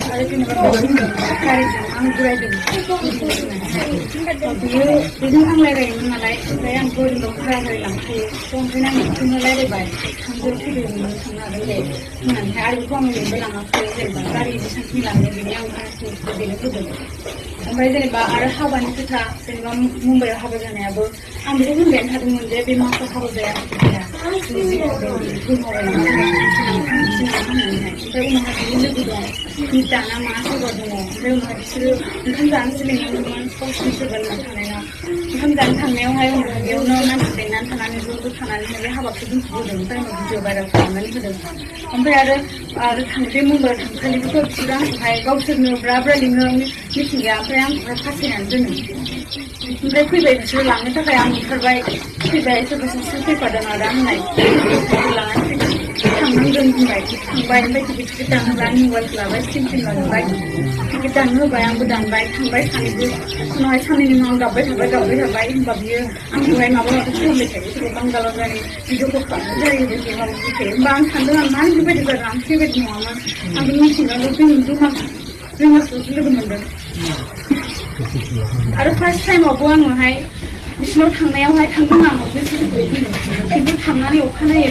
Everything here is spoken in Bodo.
आरो जेनेबा गारिजों आं जिरायदों बियो बेजों आं रायलायोमोन नालाय ओमफ्राय आं बोरियाव गारि लांखायो ओंखायनो आं बिखौनो रायलायबाय थांदो फैदो नोङो थांनो हागोन दे होननानैहाय आरो बेखौ आं लिंबो लाङाखै जेनेबा गारि बेसेबांखिनि लांदों बेनि आं गासिबो बेनो होदों ओमफ्राय जेनेबा आरो हाबानि खोथा जेनेबा मुम्बाइआव हाबा जानायाबो आं बेखौ होनबायानो थादोंमोन जे बे मासाव हाबा जाया ओमफ्राय उनावहाय बिनि लोगो दं निता ना मा सोरबा दङ ओमफ्राय उनावहाय बिसोरो ओंखाम जानोसो लिंलांदोंमोन गावसिनि सोरबा लोगो थानाया ओंखाम जानो थांनायावहाय उनावहाय बेयावनो मानसि लेंनानै थानानै ज' ज' थानानैहाय बे हाबाखौ दोनथ'बोदों ओमफ्राय उनाव भिडिअ भाइरेल खालामनानै होदों ओमफ्राय आरो बे मुम्बाइआव थांखालिबोथ' बिसोरो आंखौहाय गावसोरनो ब्रा ब्रा लिङो मिथिंगा ओमफ्राय आंखौहाय फासायनानै दोनो ओमफ्राय फैबाय बिसोरो लांनो थाखाय आं ओंखारबाय फैबाय सोरबा सासे फैफादों आदा होननाय लानानै थांनांदों होनबाय थांबाय ओमफ्राय टिकेट दानहोबाय आं मबाइलखौ लाबाय सिम लांबाय टिकेट दाननो होबाय आंबो दानबाय थांबाय सानैबो उनावहाय साननैनि उनाव आं गाबबाय थाबाय होनबा बियो आंखौहाय माबा माबि खालामबाय थायो सोरबा बांगालाव जायो भिडिअखौ खालामनाय जायो बेबायदि माबा थायो होमबा आं सानदों आं मा बेबायदि जादों आं बेबायदि नङामोन आं मिथिनानै दुइ मासल'सो लोगो मोनदों आरो फार्स्ट टाइमावबो आङोहाय बिसिनाव थांनायावहाय थांदों आं खिन्थु थांनानै अखानायै